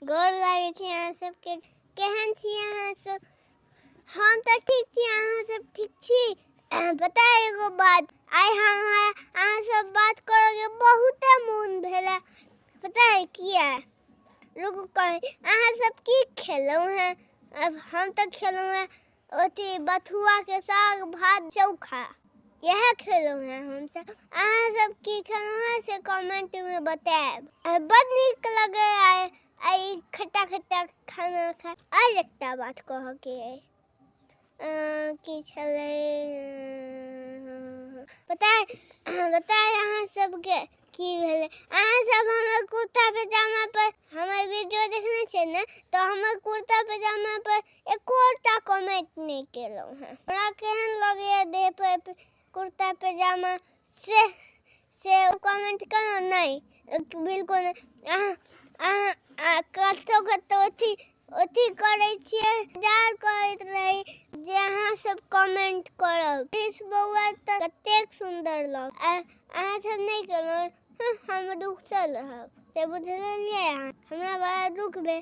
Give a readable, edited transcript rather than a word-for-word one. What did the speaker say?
गोर लागै छी अहाँ सबके। केहन छी अहाँ सब? हम तऽ ठीक छी, अहाँ सब ठीक छी? पता है एगो बात, आइ हम अहाँ सब बात करऽके बहुते मोन भेलै। पता है किया? रुकू कहै। अहाँ सब की खेलहुँ हेँ? अब हम तऽ खेलहुँ हेँ अथी बथुआके साग भात चोखा, इएह खेलहुँ हेँ हमसब। अहाँ सब की खेलहुँ हेँ से कमेंटमे बतायब। बड नीक लगै आइ आइ खट्टा खट्टा खाना खा। आर एकटा बात कहऽके अइ, की छलै पता है? पता है अहाँ सबके की भेलै? अहाँ सब हमर कुर्ता पैजामा पर हमर वीडियो देखने छै ने, तऽ हमर कुर्ता पैजामा पर एकोटा कमेंट नहि केलहुँ हेँ। हमरा केहन लगैए देह पर कुर्ता पैजामा से से कमेंट केलहुँ नहि? बिल्कुल नहि। अहाँ अहाँ कतहु कतहु अथी अथी करै छियै, इंतजार करैत रही जे अहाँ सब कमेंट करब। प्लीज बौआ तऽ कतेक सुन्दर लग, अहाँ सब नहि केलहुँ, हम रुसल रहब से बुझलियै अहाँ? हमरा बड़ा दुख भेल।